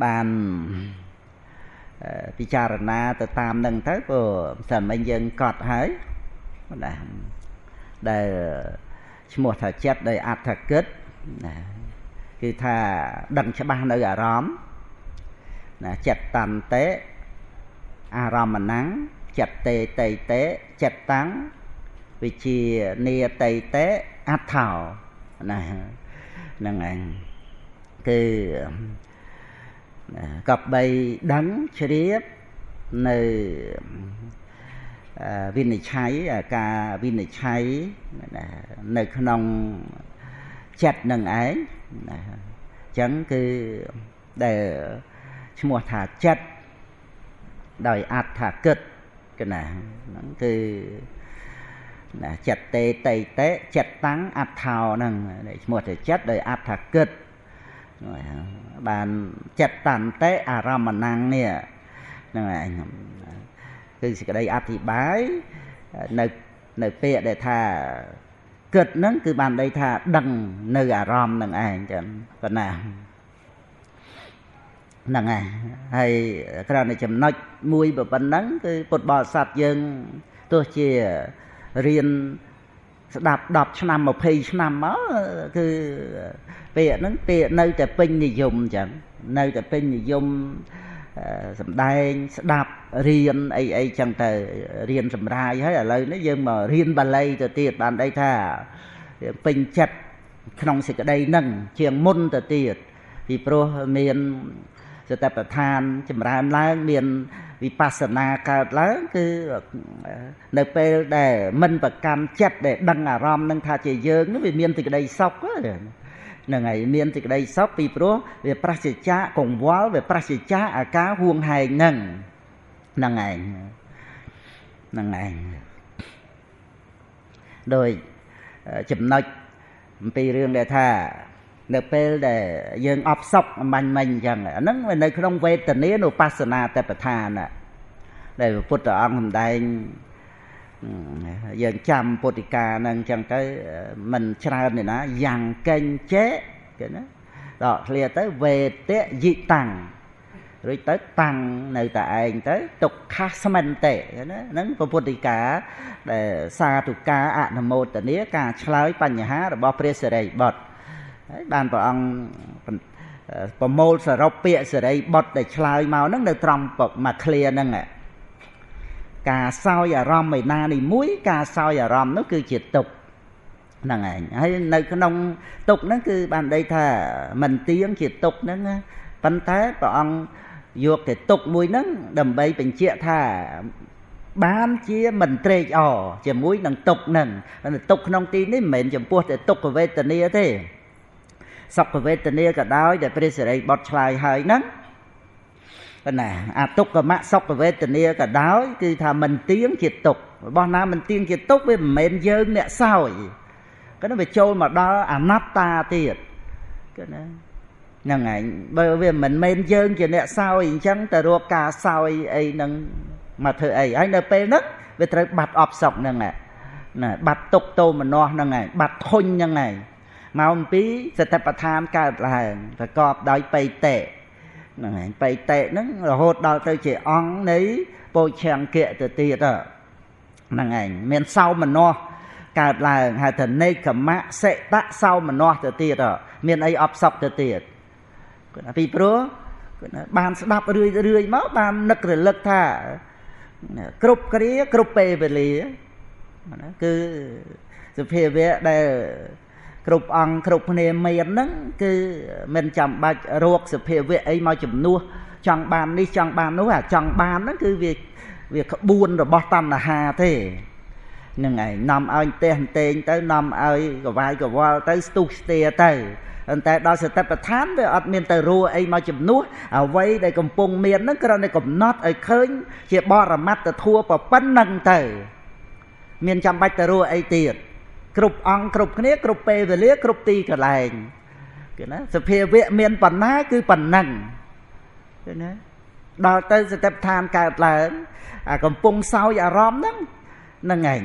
បានពិចារណាទៅតាមនឹងទៅ ព្រោះសិនមិញយើងកត់ហើយណា ដែលឈ្មោះថាចិត្តដោយអដ្ឋគិតណា គឺថាដឹងច្បាស់នៅអារម្មណ៍ណា ចិត្តតន្តិអារម្មណੰ ចិត្តតេតេតេចិត្តតាំងវិជានីតេតេអត្ថោណា ហ្នឹងឯង គឺកបីដឹងជ្រាបនៅវិនិច្ឆ័យ ការវិនិច្ឆ័យនៅក្នុងចិត្តនឹងឯងណា។ អញ្ចឹងគឺដែលឈ្មោះថាចិត្តដោយអដ្ឋគិតកណា ហ្នឹងគឺណា ចិត្តតេតេតេចិត្តតាំងអត្ថោ ហ្នឹងឈ្មោះថាចិត្តដោយអដ្ឋគិត បានចិត្តតន្តិអារម្មណੰនេះហ្នឹងឯង គឺសេចក្តីអធិប្បាយនៅពាក្យដែលថាគិតហ្នឹង គឺបានន័យថាដឹងនៅអារម្មណ៍នឹងឯងចឹងប៉ុណ្ណាហ្នឹងឯង។ ហើយគ្រាន់តែចំណុចមួយប៉ុណ្ណឹង គឺពុទ្ធបរិស័ទយើងទោះជារៀនស្ដាប់10ឆ្នាំ20ឆ្នាំមក គឺពាក្យហ្នឹងពាក្យនៅតែពេញនិយម អញ្ចឹងនៅតែពេញនិយមសំដែងស្ដាប់រៀនអីអីចឹងទៅ រៀនសម្រាយហើយ ឥឡូវនេះយើងមករៀនបាលីទៅទៀត បានន័យថាពេញចិត្តក្នុងសេចក្តីហ្នឹងជាងមុនទៅទៀត ពីព្រោះមានសតិប្បដ្ឋានចម្រើនឡើង មានវិបស្សនាកើតឡើង គឺនៅពេលដែលមិនប្រកាន់ចិត្តដែលដឹងអារម្មណ៍នឹងថាជាយើងនោះ វាមានសេចក្តីសុខហ្នឹងហើយ មានសេចក្តីសុខ ពីព្រោះវាប្រសិជ្ជៈកង្វល់ វាប្រសិជ្ជៈអាការហួងហែងហ្នឹងហ្នឹងឯងហ្នឹងឯង។ ដោយចំណុចអំពីរឿងដែលថានៅពេលដែលយើងអបសុកអំបញ្ញមិញអញ្ចឹង អាហ្នឹងនៅក្នុងវេទនានុបស្សនាតបដ្ឋានដែលពុទ្ធអង្គសម្ដែង យើងចាំពុទ្ធិកាហ្នឹងអញ្ចឹងទៅ មិនច្រើនទេណា យ៉ាងកេញចេគេណា ដកឃ្លាទៅវេទយិតាំង រួចទៅតាំងនៅតែឯងទៅទុក្ខស្មិន្តិណា ហ្នឹងពុទ្ធិកាដែលសាធុការអនុមោទនាការឆ្លើយបញ្ហារបស់ព្រះសិរីបុត្រ ហើយបានព្រះអង្គប្រមូលសរុបពាក្យសិរីបុត្រដែលឆ្លើយមកហ្នឹងនៅត្រង់មួយឃ្លាហ្នឹង ការសោយអារម្មណ៍ឯណានេះមួយ ការសោយអារម្មណ៍នោះគឺជាទុក្ខហ្នឹងឯង។ ហើយនៅក្នុងទុក្ខហ្នឹង គឺបានន័យថាមិនទៀងជាទុក្ខហ្នឹង ប៉ុន្តែព្រះអង្គយកតែទុក្ខមួយហ្នឹងដើម្បីបញ្ជាក់ថាបានជាមិនត្រេកអរជាមួយនឹងទុក្ខហ្នឹង។ ទុក្ខក្នុងទីនេះមិនមែនចំពោះតែទុក្ខវេទនាទេ សុខវេទនាក៏ដោយ ដែលព្រះសិរីបុត្រឆ្លើយហើយហ្នឹងណា អាទុក្ខមសុខវេទនាក៏ដោយ គឺថាមិនទៀងជាទុក្ខរបស់ណា មិនទៀងជាទុក្ខ វាមិនមែនយើងអ្នកសោយ គឺវាចូលមកដល់អនត្តាទៀត គឺណាហ្នឹងឯង។ បើវាមិនមែនយើងជាអ្នកសោយអញ្ចឹង ទៅរកការសោយអីហ្នឹងមកធ្វើអី? ហើយនៅពេលហ្នឹងវាត្រូវបាត់អបសុខហ្នឹងណា បាត់ទុក្ខទោមនស្សហ្នឹងឯង បាត់ធុញហ្នឹងឯង មកអំពីសតិប្បដ្ឋានកើតឡើងប្រកបដោយបៃតេហ្នឹងឯង បៃតេហ្នឹងរហូតដល់ទៅជាអង្គនៃពោឆង្គៈទៅទៀតហ្នឹងឯង មានសោមនស្សកើតឡើង ហៅថានេកមៈសិតៈសោមនស្សទៅទៀត មានអីអបសុខទៅទៀត ពីព្រោះបានស្ដាប់រឿយរឿយមក បាននឹករលឹកថាគ្រប់គ្រាគ្រប់ពេលវេលាណា គឺសភាវៈដែលគ្រប់អង្គគ្រប់គ្នាមានហ្នឹង គឺមិនចាំបាច់រកសភាវៈអីមកជំនួស ចង់បាននេះចង់បាននោះ អាចង់បានហ្នឹងគឺវាក្បួនរបស់តណ្ហាទេហ្នឹងឯង នាំឲ្យផ្ទះអន្ទែងទៅ នាំឲ្យកវាយកវល់ទៅ ស្ទុះស្ទាទៅ ប៉ុន្តែដល់សតិប្បដ្ឋានវាអត់មានទៅរួអីមកជំនួស អ្វីដែលកំពុងមានហ្នឹង គ្រាន់តែកំណត់ឲ្យឃើញជាបរមត្តធัวប៉ុណ្ណឹងទៅ មានចាំបាច់ទៅរួអីទៀត គ្រប់អង្គគ្រប់គ្នាគ្រប់ពេលវេលាគ្រប់ទីកន្លែង គេណា សភាវៈមានបណ្ណាគឺប៉ុណ្ណឹង គេណា ដល់ទៅសតិប្បដ្ឋានកើតឡើង អាកំពុងសោយអារម្មណ៍ហ្នឹងហ្នឹងឯង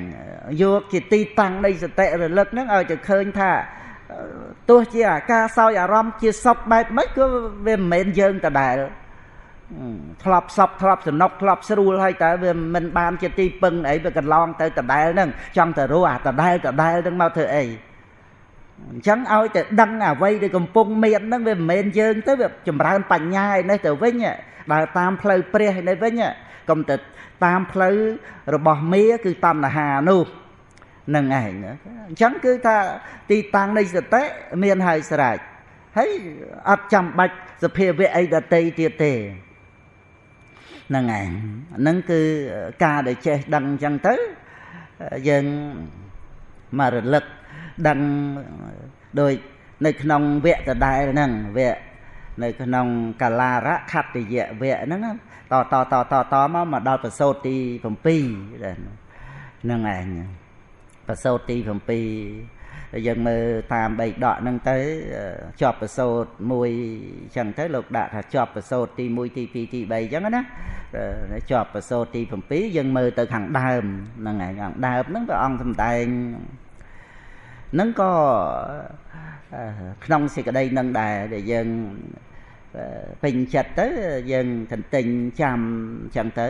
យកជាទីតាំងនៃសតិរលឹកហ្នឹងឲ្យទៅឃើញថា ទោះជាអាការសោយអារម្មណ៍ជាសុខបែបម៉េចក៏វាមិនមែនយើងដដែលធ្លាប់សពធ្លាប់សំណុកធ្លាប់ស្រួលហើយតែវាមិនបានជាទីពឹងអីវាកន្លងទៅដដែលហ្នឹងចង់ទៅរស់អាដដែលដដែលហ្នឹងមកធ្វើអីអញ្ចឹងឲ្យតែដឹងអ្វីដែលកំពុងមានហ្នឹងវាមិនមែនយើងទៅវាចម្រើនបញ្ញាឯនេះទៅវិញដើរតាមផ្លូវព្រះឯនេះវិញកុំទៅតាមផ្លូវរបស់មាគឺតណ្ហានោះនឹងឯងអញ្ចឹងគឺថាទីតាំងនៃសតិមានហើយស្រេចហើយអត់ចាំបាច់សភាវៈអីដតីទៀតទេហ្នឹងឯងហ្នឹងគឺការដែលចេះដឹងអញ្ចឹងទៅយើងមករលឹកដឹងដូចនៅក្នុងវគ្គដដែលហ្នឹងវគ្គនៅក្នុងកាលារខត្តយៈវគ្គហ្នឹងតតតតតមកដល់ប្រសូតទី7ហ្នឹងឯងប្រសូតទី7យើងមើលតាមបីដកហ្នឹងទៅជាប់ប្រសូតមួយអញ្ចឹងទៅលោកដាក់ថាជាប់ប្រសូតទី1ទី2ទី3អញ្ចឹងណាជាប់ប្រសូតទី7យើងមើលទៅខាងដើមហ្នឹងឯងខាងដើមហ្នឹងព្រះអង្គសម្ដែងហ្នឹងក៏ក្នុងសេចក្តីនឹងដែរដែលយើងពេញចិត្តទៅយើងទន្ទិញចាំអញ្ចឹងទៅ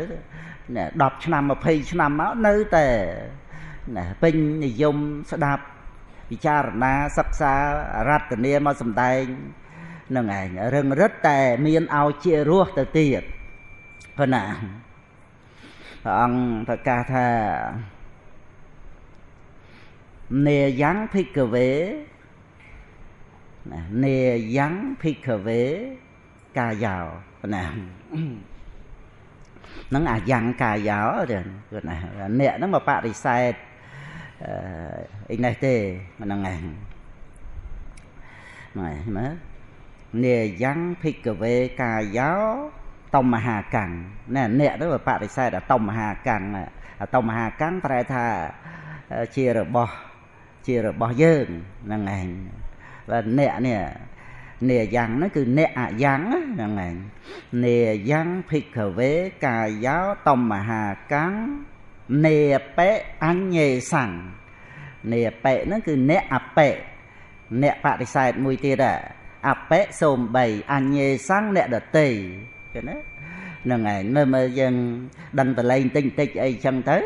10ឆ្នាំ20ឆ្នាំមកនៅតែពេញនិយមស្ដាប់ពិចារណាសិក្សារតនាមកសម្ដែងនឹងឯងរឹងរិតតែមានឲ្យជារស់ទៅទៀតប៉ុណ្ណាព្រះអង្គប្រកាសថានេយ៉ាងភិក្ខវេនេយ៉ាងភិក្ខវេកាយោប៉ុណ្ណានឹងអាយ៉ាងកាយោទេណាអ្នកហ្នឹងមកបរិសេធអីនេះទេហ្នឹងឯងមើលនេយ៉ាងភិក្ខវេកាយោតមហាកាំងណាអ្នកទៅបរិសេធអតមហាកាំងអតមហាកាំងប្រែថាជារបស់យើងហ្នឹងឯងបាទអ្នកនេះនេយ៉ាងហ្នឹងគឺអ្នកអយ៉ាងហ្នឹងឯងនេយ៉ាងភិក្ខវេកាយោតមហាកាំងនេបិអញ្ញេសੰនេបិហ្នឹងគឺអ្នកអបិអ្នកបរិសេធមួយទៀតអបិសូម្បីអញ្ញេសੰអ្នកដតីឃើញណាហ្នឹងឯងមើលយើងដឹងតលេងតិចតិចអីចឹងទៅ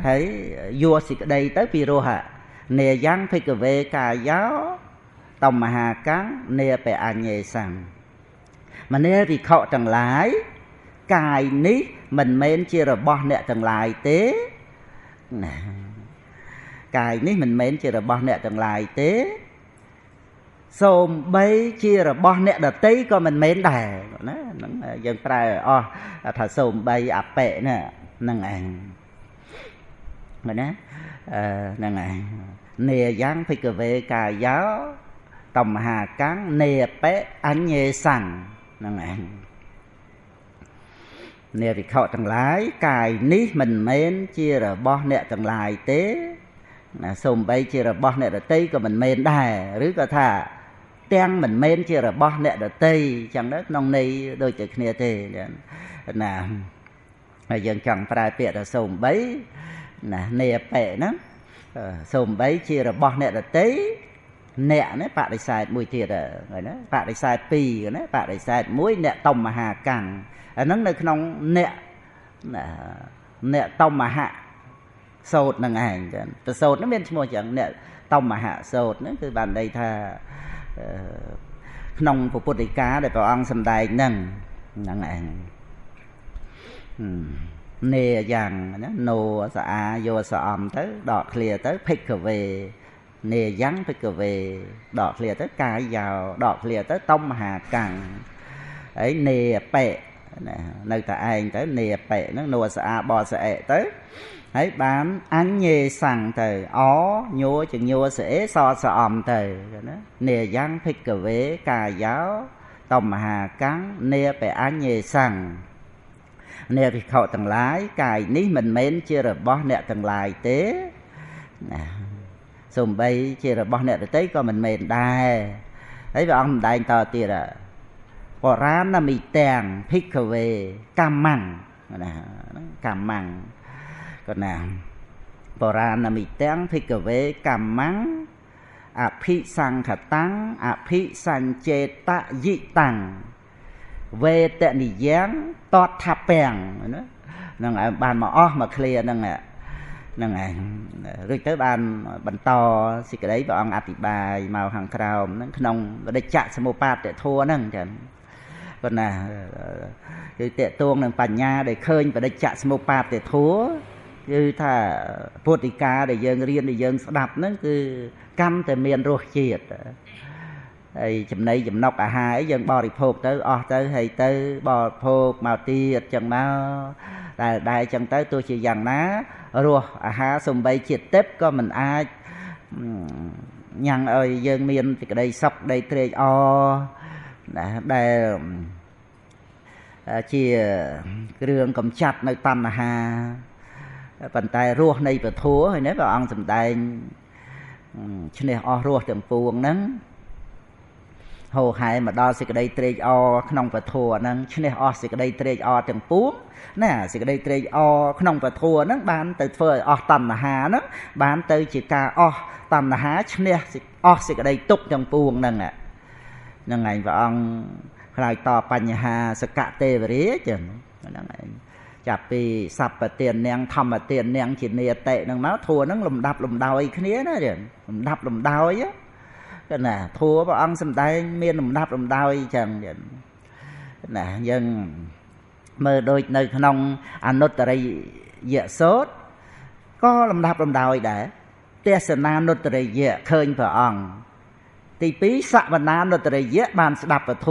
ហើយយកសេចក្តីទៅពីរោះនេយ៉ាងភិក្ខវេកាយោតមហាកាំងនេបិអញ្ញេសੰមនាលភិក្ខុទាំងឡាយកាយនេះមិនមែនជារបស់អ្នកទាំងឡាយទេណាកាយនេះមិនមែនជារបស់អ្នកទាំងឡាយទេសូម្បីជារបស់អ្នកដតីក៏មិនមែនដែរណាហ្នឹងយើងប្រើអស់ថាសូម្បីអបិណាហ្នឹងឯងមែនណាហ្នឹងឯងនេយ៉ាងភិក្ខវេកាយោតមហាកាំងនេបិអញ្ញេសੰហ្នឹងឯងនេភិក្ខុទាំងឡាយកាយនេះមិនមែនជារបស់អ្នកទាំងឡាយទេណាសូម្បីជារបស់អ្នកដតីក៏មិនមែនដែរឬក៏ថាទាំងមិនមែនជារបស់អ្នកដតីចឹងទៅក្នុងន័យដូចតែគ្នាទេណាហើយយើងចង់ប្រើពាក្យថាសូម្បីណានេបិហ្នឹងសូម្បីជារបស់អ្នកដតីអ្នកនេះបដិសេធមួយទៀតហើយណាបដិសេធពីរណាបដិសេធមួយអ្នកតមហាកាំងអាហ្នឹងនៅក្នុងអ្នកតមហៈសោតហ្នឹងឯងចឹងទៅសោតហ្នឹងមានឈ្មោះចឹងអ្នកតមហៈសោតហ្នឹងគឺបានន័យថាក្នុងពុទ្ធដីកាដែលព្រះអង្គសម្ដែងហ្នឹងហ្នឹងឯងនេយ៉ាងណាណូសអាយោសអំទៅដកឃ្លាទៅភិក្ខវេនេយ៉ាងភិក្ខវេដកឃ្លាទៅកាយយោដកឃ្លាទៅតមហាកាំងអីនេបិនៅតែឯងទៅនេបិហ្នឹងណូសអាបសអិទៅហើយបានអញ្ញេសੰទៅអញោចញោសអេសសអំទៅណានេយ៉ាងភិក្ខវេកាយោតមហាកាំងនេបិអញ្ញេសੰអ្នកភិក្ខុទាំងឡាយកាយនេះមិនមែនជារបស់អ្នកទាំងឡាយទេណាសូម្បីជារបស់អ្នកដទៃក៏មិនមែនដែរហើយព្រះអង្គសម្ដែងតទៀតបរាណមិទាំងភិក្ខវេកម្មੰណាកម្មੰក៏ណាបរាណមិទាំងភិក្ខវេកម្មੰ អភិសង្ខតាំងអភិសញ្ចេតយិតាំងវេទនិយ៉ាងតតថាពាំងណាហ្នឹងឯងបានមកអស់មកឃ្លាហ្នឹងហ្នឹងឯងរួចទៅបានបន្តសេចក្តីព្រះអង្គអធិប្បាយមកខាងក្រោមហ្នឹងក្នុងបដិច្ចសមុបាទធម៌ហ្នឹងចឹងប៉ុន្តែគឺតេតួងនឹងបញ្ញាដែលឃើញបដិច្ចសមុបាទធម៌គឺថាពុទ្ធិកាដែលយើងរៀនដែលយើងស្ដាប់ហ្នឹងគឺកម្មតែមានរសជាតិហើយចំណីចំណុកអាហារយើងបរិភោគទៅអស់ទៅហើយទៅបរិភោគមកទៀតចឹងមកតែចឹងទៅទោះជាយ៉ាងណារសអាហារសំបីជាតិទឹកក៏មិនអាចញ៉ាំងឲ្យយើងមានសេចក្តីសុខដីត្រេកអរដែលជាគ្រឿងកំចាត់នៅតណ្ហាប៉ុន្តែរសនៃពធហើយណាព្រះអង្គសម្ដែងឈ្នះអស់រសទាំងពួងហ្នឹងហោហែមកដល់សេចក្តីត្រេកអរក្នុងពធហ្នឹងឈ្នះអស់សេចក្តីត្រេកអរទាំងពួងណាសេចក្តីត្រេកអរក្នុងពធហ្នឹងបានទៅធ្វើឲ្យអស់តណ្ហាហ្នឹងបានទៅជាការអស់តណ្ហាឈ្នះអស់សេចក្តីទុក្ខទាំងពួងហ្នឹងហ្នឹងឯងព្រះអង្គឆ្លើយតបបញ្ហាសកទេវរាចឹងហ្នឹងឯងចាប់ពីសัพពទាននាងធម្មទាននាងជានេតិហ្នឹងមកធัวហ្នឹងលំដាប់លំដោយគ្នាណាចឹងលំដាប់លំដោយកណាធัวព្រះអង្គសម្ដែងមានលំដាប់លំដោយចឹងណាយើងមើលដូចនៅក្នុងអនុត្តរិយសូត្រក៏លំដាប់លំដោយដែរទេសនានុត្តរិយៈឃើញព្រះអង្គទី2សវនានុត្តរិយៈបានស្ដាប់ពធ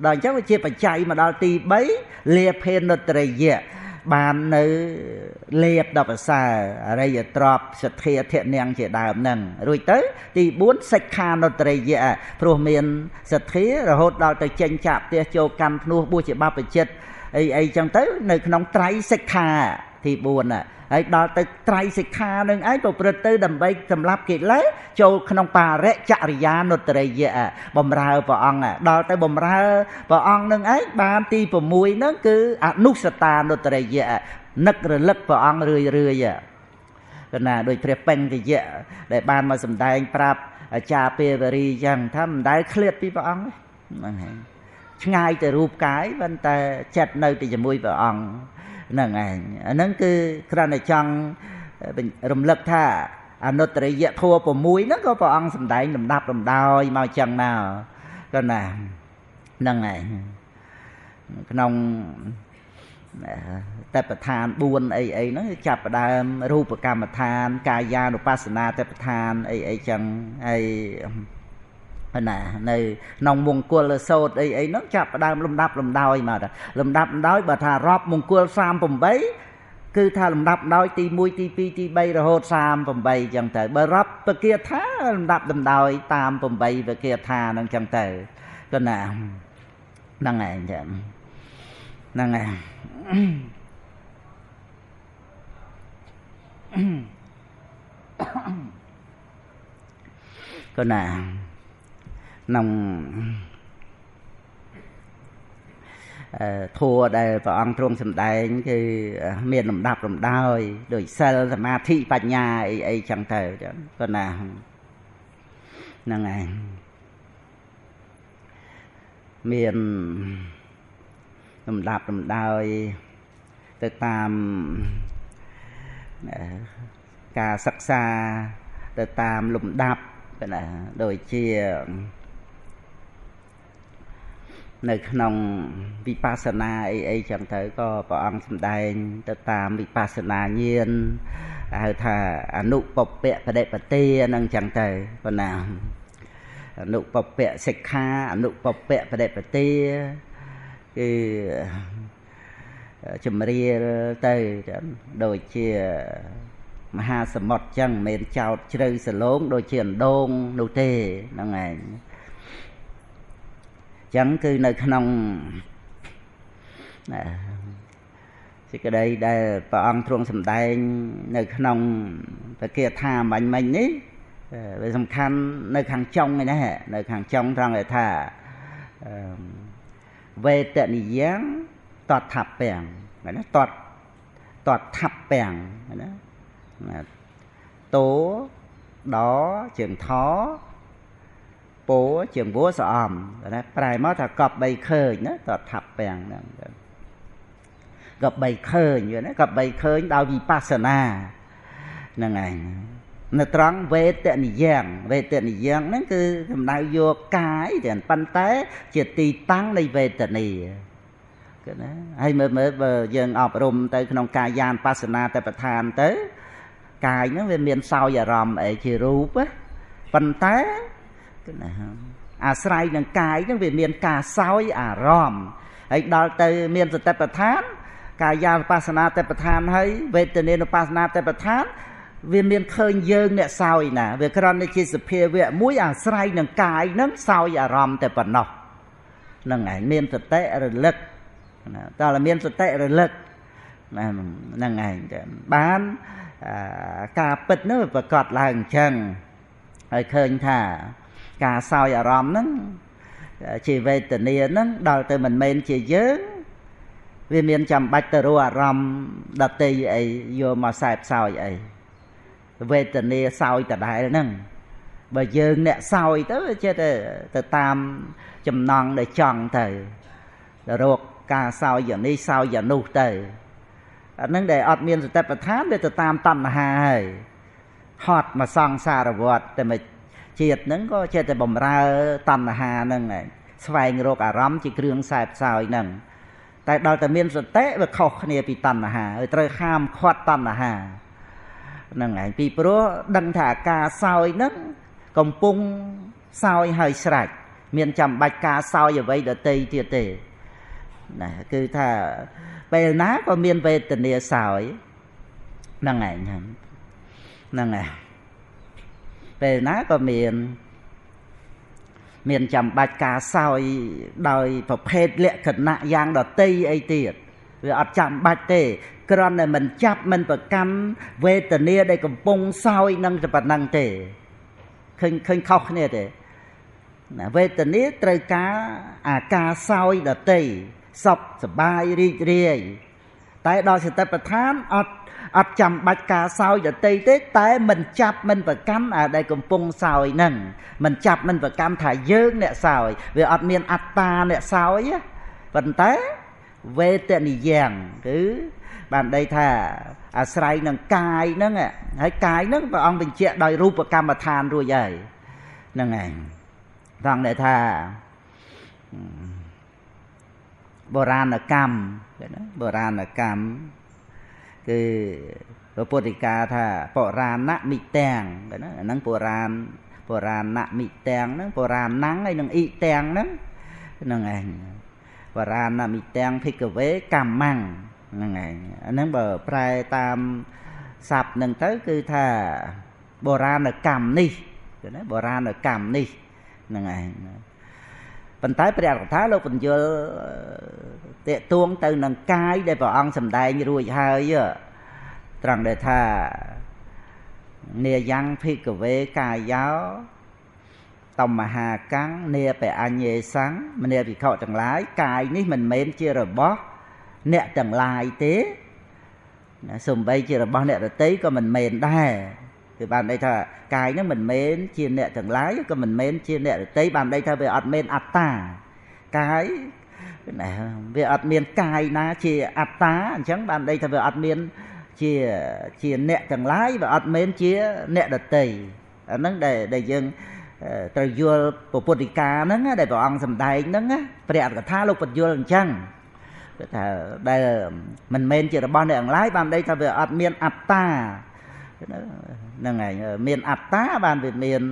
ដល់អញ្ចឹងវាជាបច្ច័យមកដល់ទី3លាភេនុត្តរិយៈបាននៅលេបដល់ប្រសើរអរិយទ្រព្យសទ្ធាធនាងជាដើមហ្នឹងរួចទៅទី4សិក្ខានុត្តរិយៈព្រោះមានសទ្ធារហូតដល់ទៅចេញចាកផ្ទះចូលកម្មភ្នោះបួសជាបព្វជិតអីអីចឹងទៅនៅក្នុងត្រៃសិក្ខាទី4ណាហើយដល់ទៅត្រៃសិក្ខានឹងឯងប្រព្រឹត្តទៅដើម្បីសម្លាប់កិលេសចូលក្នុងបរិចរិយានុត្តរិយៈបំរើព្រះអង្គដល់ទៅបំរើព្រះអង្គនឹងឯងបានទី6ហ្នឹងគឺអនុសតានុត្តរិយៈនឹករលឹកព្រះអង្គរឿយរឿយកណាដោយព្រះបញ្ញយៈដែលបានមកសម្ដែងប្រាប់អាចារ្យពេលវរីចឹងថាមិនដែលឃ្លាតពីព្រះអង្គហ្នឹងហើយឆ្ងាយទៅរូបកាយប៉ុន្តែចិត្តនៅតែជាមួយព្រះអង្គហ្នឹងឯងអាហ្នឹងគឺគ្រាន់តែចង់រំលឹកថាអនុត្តរិយធម៌6ហ្នឹងក៏ព្រះអង្គសម្ដែងលំដាប់លំដោយមកចឹងមកក៏ណាហ្នឹងឯងក្នុងតបឋាន4អីអីហ្នឹងចាប់ផ្ដើមរូបកម្មដ្ឋានកាយានុបស្សនាតបឋានអីអីចឹងហើយណានៅក្នុងមង្គលសោតអីអីហ្នឹងចាប់ផ្ដើមលំដាប់លំដោយមកលំដាប់លំដោយបើថារាប់មង្គល38គឺថាលំដាប់ដោយទី1ទី2ទី3រហូត38ចឹងទៅបើរាប់ពគាថាលំដាប់លំដោយតាម8ពគាថាហ្នឹងចឹងទៅក៏ណាហ្នឹងឯងចឹងហ្នឹងឯងក៏ណាក្នុងធัวដែលព្រះអង្គទ្រង់សម្ដែងគឺមានលំដាប់លំដោយដោយសិលសមាធិបញ្ញាអីអីចឹងទៅចឹងក៏ណាហ្នឹងឯងមានលំដាប់លំដោយទៅតាមការសិក្សាទៅតាមលំដាប់ណាដូចជានៅក្នុងវិបស្សនាអីអីចឹងទៅក៏ព្រះអង្គសម្ដែងទៅតាមវិបស្សនាញាណហៅថាអនុពពៈបដិបទាហ្នឹងចឹងទៅប៉ុណ្ណាអនុពពៈសិក្ខាអនុពពៈបដិបទាគឺជំរាលទៅដូចជាមហាសមុទ្រចឹងមិនមែនចោតជ្រៅសឡូងដូចជាអណ្ដូងនោះទេហ្នឹងឯងចឹងគឺនៅក្នុងសេចក្តីដែលព្រះអង្គទ្រង់សម្ដែងនៅក្នុងពគាថាបាញ់មិញនេះវាសំខាន់នៅខាងចុងឯនេះនៅខាងចុងត្រង់ដែលថាវេទនិយ៉ាងតតថាពាំងណាតតតថាពាំងណាតោ ដជើងថពោជើងវសអំណាប្រែមកថាកប់បីឃើញណាតថាប់ពាំងហ្នឹងកប់បីឃើញណាកប់បីឃើញដោយវិបស្សនាហ្នឹងឯងនៅត្រង់វេទនិយ៉ាងវេទនិយ៉ាងហ្នឹងគឺសំដៅយកកាយតែប៉ុន្តែជាទីតាំងនៃវេទនាគឺណាហើយមើលមើលបើយើងអប់រំទៅក្នុងកាយានុបស្សនាតបដ្ឋានទៅកាយហ្នឹងវាមានសោយអារម្មណ៍អីជារូបប៉ុន្តែគឺណាអាស្រ័យនឹងកាយហ្នឹងវាមានការសោយអារម្មណ៍ហើយដល់ទៅមានសតិប្បដ្ឋានកាយានុបស្សនាតបដ្ឋានហើយវេទនានុបស្សនាតបដ្ឋានវាមានឃើញយើងអ្នកសោយណាវាគ្រាន់តែជាសភាវៈមួយអាស្រ័យនឹងកាយនឹងសោយអារម្មណ៍តែប៉ុណ្ណោះហ្នឹងឯងមានសតិរលឹកណាតើមានសតិរលឹកហ្នឹងឯងបានការពិតនោះប្រកាសឡើងអញ្ចឹងហើយឃើញថាការសោយអារម្មណ៍ហ្នឹងជាវេទនាហ្នឹងដល់ទៅមិនមែនជាយើងវាមានចាំបាច់ទៅរកអារម្មណ៍ដតីអីយកមកសែបសោយអីវេទនាសោយដដែលហ្នឹងបើយើងអ្នកសោយទៅចេះតែទៅតាមចំណងដែលចង់ទៅរកការសោយយ៉ាងនេះសោយយ៉ាងនោះទៅអាហ្នឹងដែលអត់មានសតិប្បដ្ឋានវាទៅតាមតណ្ហាហើយហត់មកសង្សារវដ្តតែមួយជាតិហ្នឹងក៏ចេះតែបំរើតណ្ហាហ្នឹងឯងស្វែងរកអារម្មណ៍ជាគ្រឿងសែបសោយហ្នឹងតែដល់តែមានសតិវាខុសគ្នាពីតណ្ហាហើយត្រូវហាមឃាត់តណ្ហាហ្នឹងឯងពីព្រោះដឹងថាការសោយហ្នឹងកំពុងសោយហើយស្រេចមានចាំបាច់ការសោយអ្វីដទៃទៀតទេណាគឺថាពេលណាក៏មានវេទនាសោយហ្នឹងឯងហ្នឹងឯងពេលណាក៏មានចាំបាច់ការសោយដោយប្រភេទលក្ខណៈយ៉ាងដទៃអីទៀតវាអត់ចាំបាច់ទេគ្រាន់តែមិនចាប់មិនប្រកាន់វេទនាដែលកំពុងសោយនឹងតែប៉ុណ្ណឹងទេឃើញខុសគ្នាទេណាវេទនាត្រូវការអាការសោយដទៃសុខសប្បាយរីករាយតែដល់សតិប្បដ្ឋានអត់ចាំបាច់ការសោយដទៃទេតែមិនចាប់មិនប្រកាន់អាដែលកំពុងសោយហ្នឹងមិនចាប់មិនប្រកាន់ថាយើងអ្នកសោយវាអត់មានអត្តាអ្នកសោយប៉ុន្តែវេទនិយ៉ាងគឺបានន័យថាអាស្រ័យនឹងកាយហ្នឹងហើយកាយហ្នឹងព្រះអង្គបញ្ជាក់ដោយរូបកម្មដ្ឋានរួចហើយហ្នឹងឯងត្រង់ដែលថាបុរាណកម្មណាបុរាណកម្មគឺព្រះពុទ្ធិកាថាបុរាណមិទាំងណាអាហ្នឹងបុរាណមិទាំងហ្នឹងបុរាណំហើយនឹងអ៊ីទាំងហ្នឹងហ្នឹងឯងបុរាណមិទាំងភិក្ខវេកម្មំហ្នឹងឯងអាហ្នឹងបើប្រែតាមស័ព្ទហ្នឹងទៅគឺថាបុរាណកម្មនេះណាបុរាណកម្មនេះហ្នឹងឯងប៉ុន្តែព្រះកថាលោកបញ្យល់តេតួងទៅនឹងកាយដែលព្រះអង្គសម្ដែងរួចហើយត្រង់ដែលថានាយ៉ាងភិក្ខវេកាយោតមហាកាំងនាបអញ្ញេសੰមនាភិក្ខុទាំងឡាយកាយនេះមិនមែនជារបស់អ្នកទាំងឡាយទេណាសំបីជារបស់អ្នកដទៃក៏មិនមែនដែរគឺបានន័យថាកាយហ្នឹងមិនមែនជាអ្នកទាំងឡាយក៏មិនមែនជាអ្នកដទៃបានន័យថាវាអត់មែនអត្តាកាយណាវាអត់មានកាយណាជាអត្តាអញ្ចឹងបានន័យថាវាអត់មានជាអ្នកទាំងឡាយវាអត់មែនជាអ្នកដទៃអាហ្នឹងដែលយើងត្រូវយល់ពុទ្ធិកាហ្នឹងដែលព្រះអង្គសម្ដែងហ្នឹងព្រះអត្ថកថាលោកបញ្យល់អញ្ចឹងគឺថាដែលមិនមែនជារបស់អ្នកទាំងឡាយបានន័យថាវាអត់មានអត្តាហ្នឹងឯងមានអត្តាបានវាមាន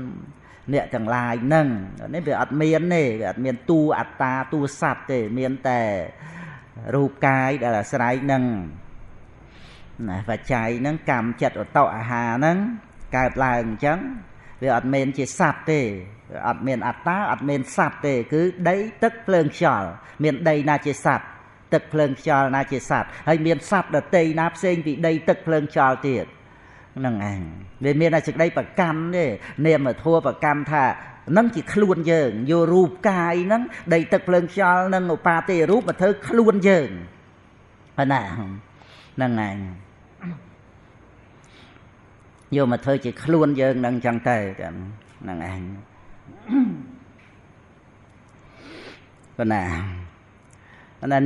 អ្នកទាំងឡាយហ្នឹងនេះវាអត់មានទេវាអត់មានតួអត្តាតួសត្វទេមានតែរូបកាយដែលអាស្រ័យនឹងណាបច្ច័យហ្នឹងកម្មចិត្តអតអាហារហ្នឹងកើតឡើងអញ្ចឹងវាអត់មែនជាសត្វទេអត់មានអត្តាអត់មានសត្វទេគឺដីទឹកភ្លើងខ្យល់មានដីណាជាសត្វទឹកភ្លើងខ្យល់ណាជាសត្វហើយមានសត្វដទៃណាផ្សេងពីដីទឹកភ្លើងខ្យល់ទៀតហ្នឹងឯងវាមានតែសេចក្តីប្រកាន់ទេនាមធម៌ប្រកាន់ថានឹងជាខ្លួនយើងយករូបកាយហ្នឹងដីទឹកភ្លើងខ្យល់និងឧបាទេរូបមកធ្វើខ្លួនយើងប៉ុណ្ណាហ្នឹងឯង យកមកធ្វើជាខ្លួនយើងនឹងចឹងទៅហ្នឹងឯងប៉ុណ្ណា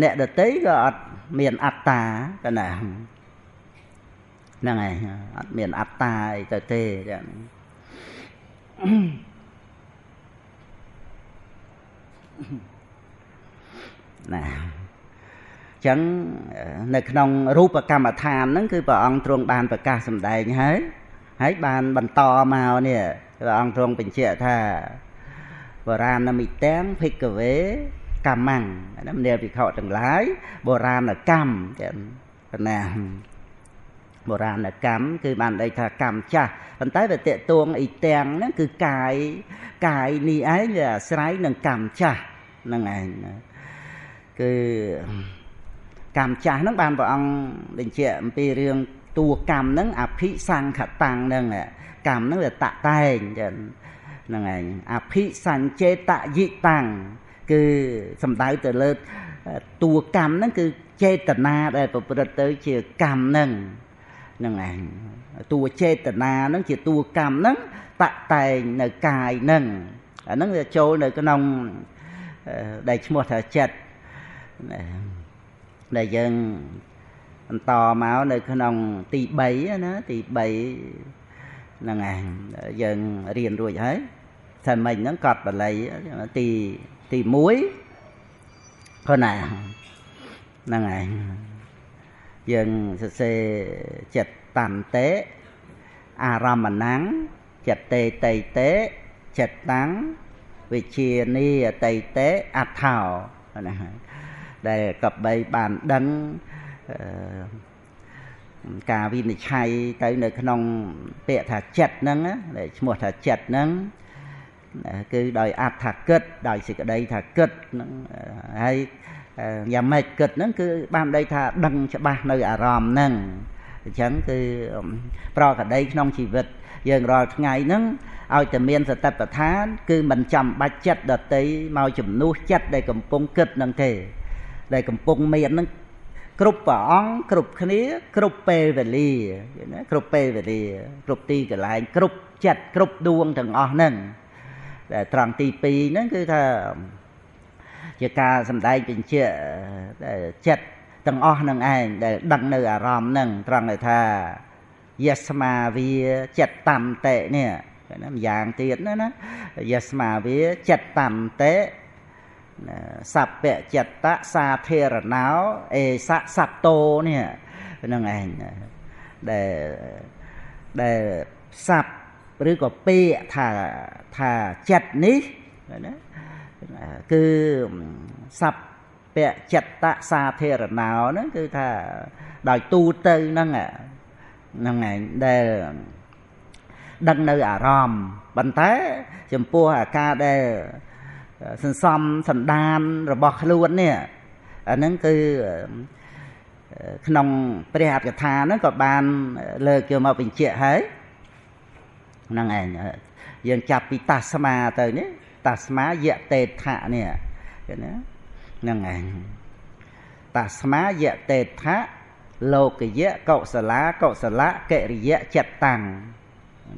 អ្នកដទៃក៏អត់មានអត្តាប៉ុណ្ណាហ្នឹងឯងអត់មានអត្តាអីទៅទេចឹងណាចឹងនៅក្នុងរូបកម្មដ្ឋានហ្នឹងគឺព្រះអង្គទ្រង់បានប្រកាសសម្ដែងហើយហើយបានបន្តមកនេះព្រះអង្គទ្រង់បញ្ជាក់ថាបុរាណមិទាំងភិក្ខវេកម្មੰណាមនាលភិក្ខុទាំងឡាយបុរាណកម្មចឹងណាបុរាណកម្មគឺបានន័យថាកម្មចាស់ប៉ុន្តែវាតេតួងអ៊ីទាំងហ្នឹងគឺកាយកាយនេះឯងវាអាស្រ័យនឹងកម្មចាស់ហ្នឹងឯងគឺកម្មចាស់ហ្នឹងបានព្រះអង្គបញ្ជាក់អំពីរឿងតួកម្មហ្នឹងអភិសង្ខតាំងហ្នឹងកម្មហ្នឹងវាតតែងចឹងហ្នឹងឯងអភិសញ្ចេតយិតាំងគឺសំដៅទៅលើតួកម្មហ្នឹងគឺចេតនាដែលប្រព្រឹត្តទៅជាកម្មហ្នឹងហ្នឹងឯងតួចេតនាហ្នឹងជាតួកម្មហ្នឹងតតែងនៅកាយហ្នឹងអាហ្នឹងវាចូលនៅក្នុងដែលឈ្មោះថាចិត្តដែលយើងបន្តមកនៅក្នុងទី3ណាទី3ហ្នឹងឯងយើងរៀនរួចហើយតែមិញហ្នឹងកត់បាលីទី1គាត់ណាហ្នឹងឯងយើងសរសេរចិត្តតន្តិអារម្មណੰចិត្តតេតៃតេចិត្តតាំងវិជានីអតីតេអត្ថោណាដែលកបីបានដឹងការវិនិច្ឆ័យទៅនៅក្នុងពាក្យថាចិត្តហ្នឹងដែលឈ្មោះថាចិត្តហ្នឹងគឺដោយអដ្ឋគិតដោយសេចក្តីថាគិតហ្នឹងហើយយ៉ាងម៉េចគិតហ្នឹងគឺបានន័យថាដឹងច្បាស់នៅអារម្មណ៍ហ្នឹងអញ្ចឹងគឺប្រកដីក្នុងជីវិតយើងរាល់ថ្ងៃហ្នឹងឲ្យតែមានសតិប្បដ្ឋានគឺមិនចាំបាច់ចិត្តដតីមកជំនួសចិត្តដែលកំពុងគិតហ្នឹងទេដែលកំពុងមានហ្នឹងគ្រប់ព្រះអង្គគ្រប់គ្នាគ្រប់ពេលវេលាណាគ្រប់ពេលវេលាគ្រប់ទីកន្លែងគ្រប់ចិត្តគ្រប់ដួងទាំងអស់ហ្នឹងដែលត្រង់ទី2ហ្នឹងគឺថាជាការសម្ដែងបញ្ជាក់ចិត្តទាំងអស់ហ្នឹងឯងដែលដឹងនៅអារម្មណ៍ហ្នឹងត្រង់ថាយស្មាវាចិត្តតន្តិនេះណាម្យ៉ាងទៀតណាណាយស្មាវាចិត្តតន្តិសព្វចិត្តសាធារណោអេសៈសត្តោនេះហ្នឹងឯងដែលសព្វឬក៏ពាក្យថាចិត្តនេះណាគឺសព្វចិត្តសាធារណោហ្នឹងគឺថាដោយទូទៅហ្នឹងហ្នឹងឯងដែលដឹងនៅអារម្មណ៍ប៉ុន្តែចំពោះអាការដែលសន្សំសន្តានរបស់ខ្លួននេះអាហ្នឹងគឺក្នុងព្រះអត្ថកថាហ្នឹងក៏បានលើកយកមកបញ្ជាក់ហើយហ្នឹងឯងយើងចាប់ពីតាស្មាទៅនេះតាស្មាយតេថៈនេះណាហ្នឹងឯងតាស្មាយតេថៈលោកយៈកុសលាកុសលកិរិយៈចិត្តតាំង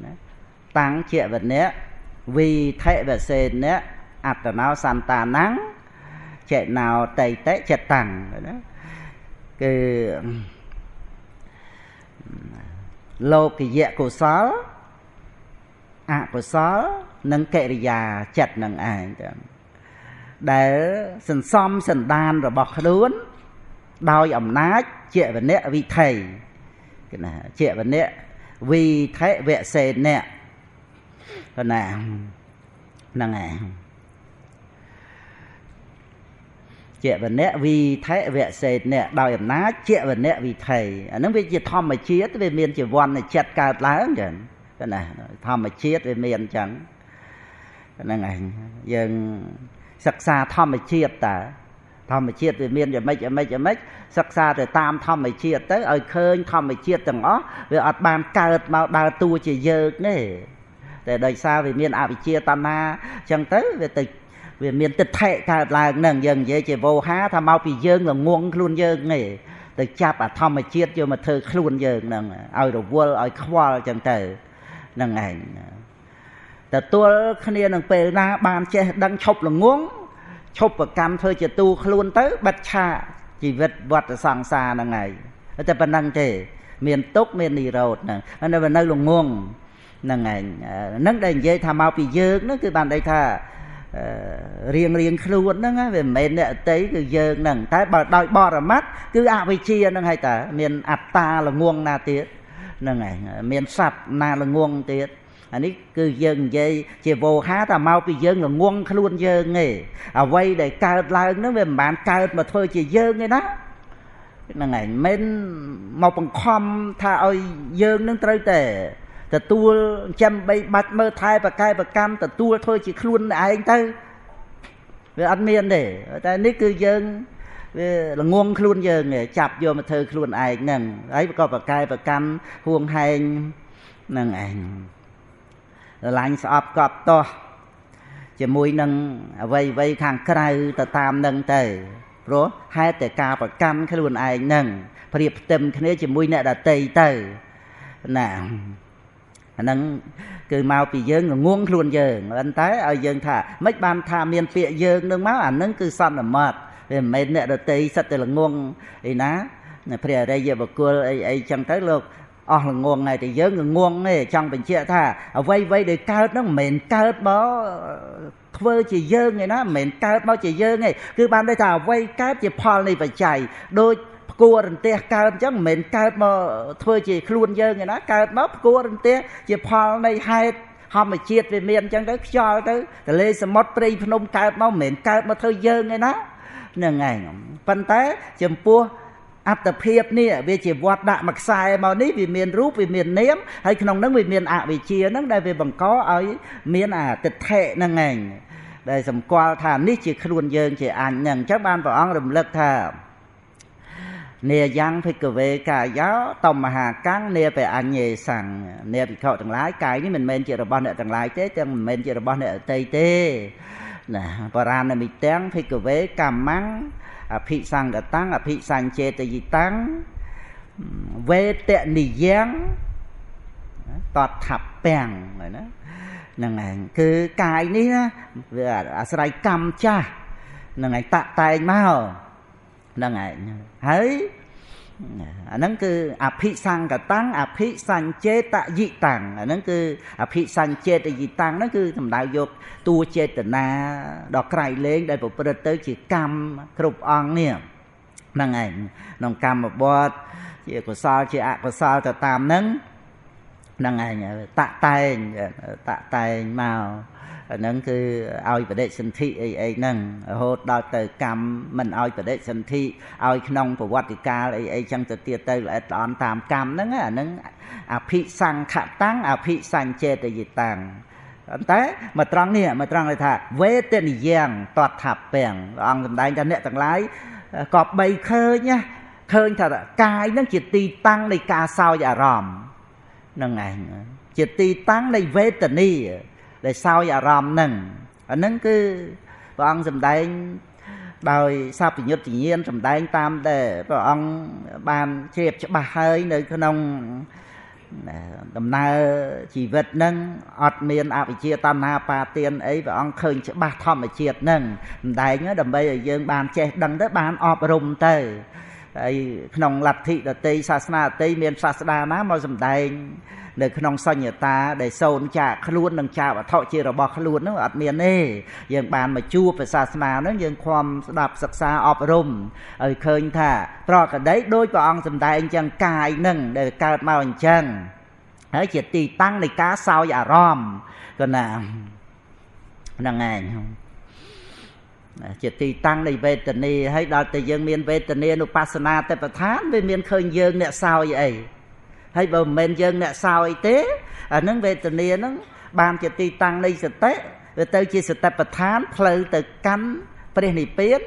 ណាតាំងជាវនៈវិធិវសេនៈអត្តណោសន្តានੰចេណោតៃតិចិត្តតាំងណាគឺលោកយៈកុសលអកុសលនិងកិរិយាចិត្តនឹងឯងចឹងដែលសន្សំសន្តានរបស់ខ្លួនដោយអំណាចជាវនៈវិថីគេណាជាវនៈវិថិវសេនៈណាហ្នឹងឯងជាវនៈវិថិវសេនៈដោយអំណាចជាវនៈវិថីអាហ្នឹងវាជាធម្មជាតិវាមានជាវណ្ណចិត្តកើតឡើងចឹងណាធម្មជាតិវាមានអញ្ចឹងហ្នឹងឯងយើងសិក្សាធម្មជាតិតើធម្មជាតិវាមានយ៉ាងម៉េចយ៉ាងម៉េចយ៉ាងម៉េចសិក្សាទៅតាមធម្មជាតិទៅឲ្យឃើញធម្មជាតិទាំងអស់វាអត់បានកើតមកដើរតួជាយើងទេតែដោយសារវាមានអវិជ្ជាតណ្ហាអញ្ចឹងទៅវាទៅវាមានទិដ្ឋិកើតឡើងហ្នឹងយើងនិយាយជាវោហាថាមកពីយើងល្ងងខ្លួនយើងទេ ទៅចាប់អាធម្មជាតិយកមកធ្វើខ្លួនយើងហ្នឹងឲ្យរវល់ឲ្យខ្វល់អញ្ចឹងទៅហ្នឹងឯងទទួលគ្នានឹងពេលណាបានចេះដឹងឈប់ល្ងងឈប់ប្រកម្មធ្វើជាទូខ្លួនទៅបិទឆាកជីវិតវដ្តសង្សារហ្នឹងឯងតែប៉ុណ្្នឹងទេមានទុក្ខមាននិរោធហ្នឹងនៅនៅល្ងងហ្នឹងឯងហ្នឹងដែលនិយាយថាមកពីយើងហ្នឹងគឺបានន័យថារៀងរៀងខ្លួនហ្នឹងវាមិនមែនអ្នកអតីគឺយើងហ្នឹងតែបើដោយបរមត្តគឺអវិជ្ជាហ្នឹងហើយតើមានអត្តាល្ងងណាទៀតហ្នឹងឯងមានសត្វណាល្ងងទៀតអានេះគឺយើងនិយាយជាវោហាថាមកពីយើងល្ងងខ្លួនយើងឯងអ្វីដែលកើតឡើងហ្នឹងវាមិនបានកើតមកធ្វើជាយើងឯណាហ្នឹងឯងមិនមកបង្ខំថាឲ្យយើងនឹងត្រូវតែទទួលចាំបីបាច់មើលថែប្រកែប្រកម្មទទួលធ្វើជាខ្លួនឯងទៅវាអត់មានទេតែនេះគឺយើងវាល្ងងខ្លួនយើងចាប់យកមកធ្វើខ្លួនឯងហ្នឹងហើយក៏ប្រកែប្រកម្មហួងហែងហ្នឹងឯងឡាញ់ស្អប់កប់តោះជាមួយនឹងអ្វីអ្វីខាងក្រៅទៅតាមនឹងទៅព្រោះហេតុតែការប្រកម្មខ្លួនឯងហ្នឹងប្រៀបផ្ទឹមគ្នាជាមួយអ្នកដតីទៅណាអាហ្នឹងគឺមកពីយើងងងខ្លួនយើងប៉ុន្តែឲ្យយើងថាមិនបានថាមានពាក្យយើងនឹងមកអាហ្នឹងគឺសន្មត់វាមិនមែនអ្នកដតីសិតតែល្ងងអីណាព្រះអរិយបុគ្គលអីអីចឹងទៅលោកអស់ល្ងងហើយតែយើងងងទេចង់បញ្ជាក់ថាអ្វីអ្វីដែលកើតហ្នឹងមិនមែនកើតមកធ្វើជាយើងឯណាមិនមែនកើតមកជាយើងទេគឺបានន័យថាអ្វីកើតជាផលនៃបច្ច័យដូចផ្គួររន្ទះកើតអញ្ចឹងមិនមែនកើតមកធ្វើជាខ្លួនយើងឯណាកើតមកផ្គួររន្ទះជាផលនៃហេតុធម្មជាតិវាមានអញ្ចឹងទៅខ្យល់ទៅទលេសមុទ្រព្រៃភ្នំកើតមកមិនមែនកើតមកធ្វើយើងឯណាហ្នឹងឯងប៉ុន្តែចំពោះអត្តភាពនេះវាជាវត្តដាក់មួយខ្សែមកនេះវាមានរូបវាមាននាមហើយក្នុងហ្នឹងវាមានអវិជ្ជាហ្នឹងដែលវាបង្កឲ្យមានអាទិដ្ឋិហ្នឹងឯងដែលសម្គាល់ថានេះជាខ្លួនយើងជាអញហ្នឹងអញ្ចឹងបានព្រះអង្គរំលឹកថានាយ៉ាងភិក្ខវេកាយោតមហាកាំងនាបអញ្ញេសੰនាភិក្ខុទាំងឡាយកាយនេះមិនមែនជារបស់អ្នកទាំងឡាយទេទាំងមិនមែនជារបស់អ្នកដទៃទេណាបរាណមិទាំងភិក្ខវេកម្មੰអភិសង្កតាំងអភិសញ្ចេតយិតាំងវេតនិយ៉ាងតថពាំងណាហ្នឹងឯងគឺកាយនេះណាវាអាស្រ័យកម្មចាស់ហ្នឹងឯងតាក់តែងមកហ្នឹងឯងហើយអាហ្នឹងគឺអភិសង្កតាំងអភិសញ្ចេតយិតាំងអាហ្នឹងគឺអភិសញ្ចេតយិតាំងហ្នឹងគឺសំដៅយកតួចេតនាដ៏ក្រៃលែងដែលប្រព្រឹត្តទៅជាកម្មគ្រប់អង្គនេះហ្នឹងឯងក្នុងកម្មបត្តិជាកុសលជាអកុសលទៅតាមហ្នឹងហ្នឹងឯងតាក់តែងតាក់តែងមកអាហ្នឹងគឺឲ្យបដិសន្ធិអីអីហ្នឹងរហូតដល់ទៅកម្មមិនឲ្យបដិសន្ធិឲ្យក្នុងប្រវត្តិកាលអីអីចឹងទៅទៀតទៅល្អិតល្អន់តាមកម្មហ្នឹងអាហ្នឹងអភិសង្ខតាំងអភិសញ្ចេតយិតាំងប៉ុន្តែមកត្រង់នេះមកត្រង់ថាវេទនិយ៉ាងតថពាំងព្រះអង្គសម្ដែងថាអ្នកទាំងឡាយក៏បីឃើញណាឃើញថាកាយហ្នឹងជាទីតាំងនៃការសោយអារម្មណ៍ហ្នឹងឯងជាទីតាំងនៃវេទនាដែលសោយអារម្មណ៍ហ្នឹងអាហ្នឹងគឺព្រះអង្គសម្ដែងដោយសព្វញ្ញុត្តញ្ញាណសម្ដែងតាមដែលព្រះអង្គបានជ្រាបច្បាស់ហើយនៅក្នុងដំណើរជីវិតហ្នឹងអត់មានអវិជ្ជាតណ្ហាបាទានអីព្រះអង្គឃើញច្បាស់ធម្មជាតិហ្នឹងសម្ដែងដើម្បីឲ្យយើងបានចេះដឹងទៅបានអប់រំទៅហើយក្នុងលទ្ធិដតីសាសនាដតីមានសាស្តាណាមកសម្ដែងនៅក្នុងសញ្ញតាដែលសូន្យចាកខ្លួននិងចាកវត្ថុជារបស់ខ្លួននោះអត់មានទេយើងបានមកជួបព្រះសាសនាហ្នឹងយើងខំស្ដាប់សិក្សាអប់រំឲ្យឃើញថាប្រកដីដោយព្រះអង្គសម្ដែងអញ្ចឹងកាយហ្នឹងដែលកើតមកអញ្ចឹងហើយជាទីតាំងនៃការសោយអារម្មណ៍ក៏ណាហ្នឹងឯងជាទីតាំងនៃវេទនាហើយដល់តែយើងមានវេទនានុបស្សនាទេពឋានវាមានឃើញយើងអ្នកសោយអីហើយបើមិនមែនយើងអ្នកសោយទេអានឹងវេទនាហ្នឹងបានជាទីតាំងនៃសតិវាទៅជាសតិប្បដ្ឋានផ្លូវទៅកាន់ព្រះនិព្វាន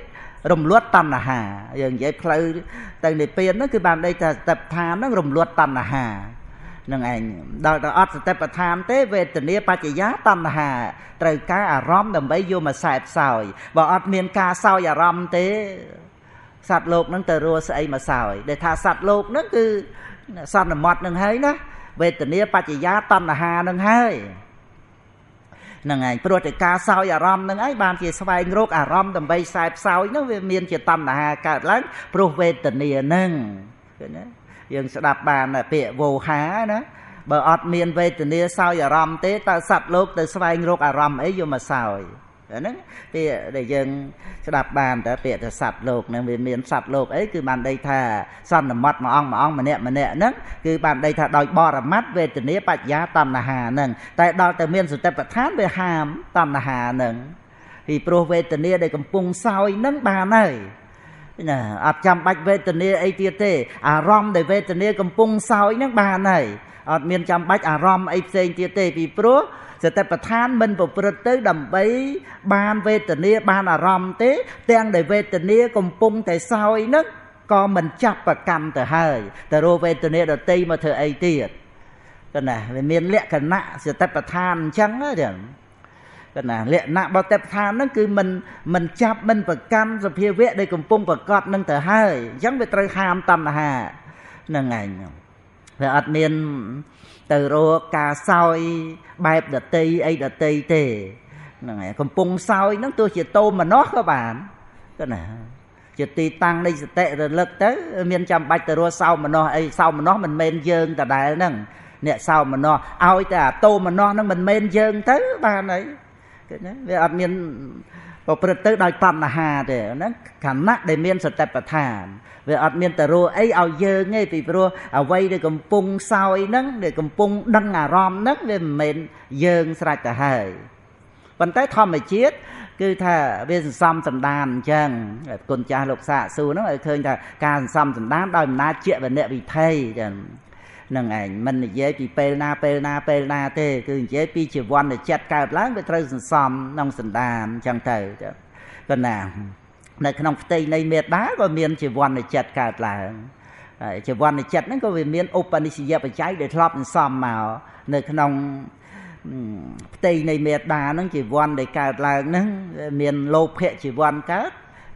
រំលត់តណ្ហាយើងនិយាយផ្លូវទៅនិព្វានហ្នឹងគឺបានន័យថាសតិប្បដ្ឋានហ្នឹងរំលត់តណ្ហានឹងឯងដល់តែអត់សតិប្បដ្ឋានទេវេទនាបច្ចយាតណ្ហាត្រូវការអារម្មណ៍ដើម្បីយកមកសែបសោយបើអត់មានការសោយអារម្មណ៍ទេស សត្វលោកនឹងទៅរស់ស្អីមកសោយដែលថាសត្វលោកនឹងគឺសន្មត់នឹងហើយណាវេទនាបច្ចយាតណ្ហានឹងហើយហ្នឹងឯងព្រោះតែការសោយអារម្មណ៍ហ្នឹងឯងបានជាស្វែងរកអារម្មណ៍ដើម្បីខ្សែផ្សោយហ្នឹងវាមានជាតណ្ហាកើតឡើងព្រោះវេទនាហ្នឹងឃើញទេយើងស្ដាប់បានពាក្យវោហាណាបើអត់មានវេទនាសោយអារម្មណ៍ទេតើសត្វលោកទៅស្វែងរកអារម្មណ៍អីយកមកសោយហ្នឹងពាក្យដែលយើងស្ដាប់បានតើពាក្យថាសត្វលោកហ្នឹងវាមានសត្វលោកអីគឺបានន័យថាសន្មត់មួយអង្គមួយអង្គម្នាក់ម្នាក់ហ្នឹងគឺបានន័យថាដោយបរមត្តវេទនាបច្ចយាតណ្ហាហ្នឹងតែដល់តែមានសតិប្បដ្ឋានវាហាមតណ្ហាហ្នឹងពីព្រោះវេទនាដែលកំពុងសោយហ្នឹងបានហើយណាអត់ចាំបាច់វេទនាអីទៀតទេអារម្មណ៍ដែលវេទនាកំពុងសោយហ្នឹងបានហើយអត់មានចាំបាច់អារម្មណ៍អីផ្សេងទៀតទេពីព្រោះសតិប្បដ្ឋានមិនប្រព្រឹត្តទៅដើម្បីបានវេទនាបានអារម្មណ៍ទេទាំងដែលវេទនាកំពុងតែសោយហ្នឹងក៏មិនចាប់ប្រកម្មទៅហើយតែរកវេទនាដទៃមកធ្វើអីទៀតកណាវាមានលក្ខណៈសតិប្បដ្ឋានអញ្ចឹងណាកណាលក្ខណៈបតិប្បដ្ឋានហ្នឹងគឺមិនចាប់មិនប្រកាន់សភាវៈដែលកំពុងប្រកបនឹងទៅហើយអញ្ចឹងវាត្រូវហាមតណ្ហាហ្នឹងឯងវាអត់មានទៅរកការសោយបែបដតីអីដតីទេហ្នឹងហើយកំពុងសោយហ្នឹងទោះជាតោមនោះក៏បានក៏ណាជាទីតាំងនៃសតិរលឹកទៅមានចាំបាច់ទៅរកសោមនោះអីសោមនោះមិនមែនយើងដដែលហ្នឹងអ្នកសោមនោះឲ្យតែអាតោមនោះហ្នឹងមិនមែនយើងទៅបានហើយឃើញទេវាអត់មានប្រព្រឹត្តទៅដោយតណ្ហាទេហ្នឹងខណៈដែលមានសតិប្បដ្ឋានវាអត់មានទៅរកអីឲ្យយើងទេពីព្រោះអ្វីដែលកំពុងសោយហ្នឹងដែលកំពុងដឹងអារម្មណ៍ហ្នឹងវាមិនមែនយើងស្រេចទៅហើយប៉ុន្តែធម្មជាតិគឺថាវាសន្សំសន្តានអញ្ចឹងគុណចាស់លោកសាកសួរហ្នឹងឲ្យឃើញថាការសន្សំសន្តានដោយអំណាចជាវនវិថីចឹងហ្នឹងឯងមិននិយាយពីពេលណាពេលណាពេលណាទេគឺនិយាយពីជីវ័នចិត្តកើតឡើងវាត្រូវសន្សំក្នុងសន្តានអញ្ចឹងទៅប៉ុណ្ណានៅក្នុងផ្ទៃនៃមេដាក៏មានជីវ័នចិត្តកើតឡើងហើយជីវ័នចិត្តហ្នឹងក៏វាមានឧបនិស្សយបច្ច័យដែលធ្លាប់សន្សំមកនៅក្នុងផ្ទៃនៃមេដាហ្នឹងជីវ័នដែលកើតឡើងហ្នឹងមានលោភៈជីវ័នកើត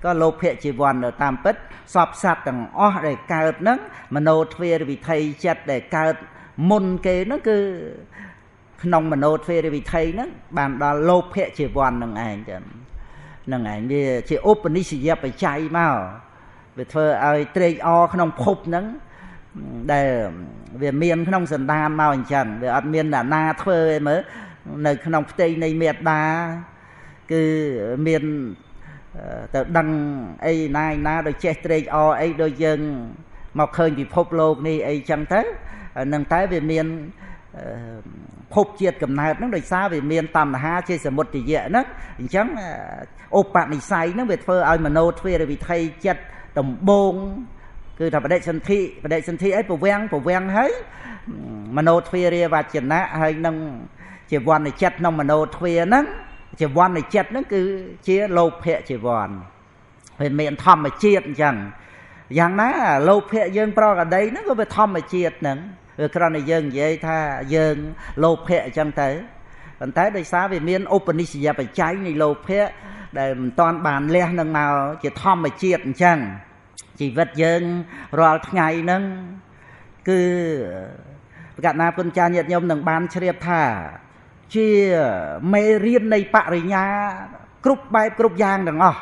ក៏លោភៈជីវ័នតាមពិតសពសត្វទាំងអស់ដែលកើតហ្នឹងមโนទ្វេរវិថីចិត្តដែលកើតមុនគេហ្នឹងគឺក្នុងមโนទ្វេរវិថីហ្នឹងបានដល់លោភៈជីវ័នហ្នឹងឯងចឹងហ្នឹងឯងវាជាឧបនិស្សយបច្ច័យមកវាធ្វើឲ្យត្រេកអរក្នុងភពហ្នឹងដែលវាមានក្នុងសន្តានមកអញ្ចឹងវាអត់មានអ្នកណាធ្វើឯមើលនៅក្នុងផ្ទៃនៃមេដាគឺមានទៅដឹងអីណាឯណាដូចចេះត្រេកអរអីដូចយើងមកឃើញពិភពលោកនេះអីចឹងទៅនឹងតែវាមានភពជាតិកំណើតហ្នឹងដោយសារវាមានតណ្ហាជាសមុទយៈហ្នឹងអញ្ចឹងឧបនិស្ស័យហ្នឹងវាធ្វើឲ្យមโนទ្វេរវិថីចិត្តដំបងគឺថាបដិសន្ធិបដិសន្ធិអីពវាំងពវាំងហើយមโนទ្វេរាវចនៈហើយនឹងជាវណ្ណចិត្តក្នុងមโนទ្វេហ្នឹងជីវ័ននៃចិត្តហ្នឹងគឺជាលោភៈជីវ័នវាមានធម្មជាតិអញ្ចឹងយ៉ាងណាលោភៈយើងប្រកដីហ្នឹងក៏វាធម្មជាតិហ្នឹងវាគ្រាន់តែយើងនិយាយថាយើងលោភៈអញ្ចឹងទៅប៉ុន្តែដោយសារវាមានឧបនិស្សយបច្ច័យនៃលោភៈដែលមិនតាន់បានលះនឹងមកជាធម្មជាតិអញ្ចឹងជីវិតយើងរាល់ថ្ងៃហ្នឹងគឺប្រកាសណាគុណចាស់ញាតិញោមនឹងបានជ្រាបថាជាមេរៀននៃបរិញ្ញាគ្រប់បែបគ្រប់យ៉ាងទាំងអស់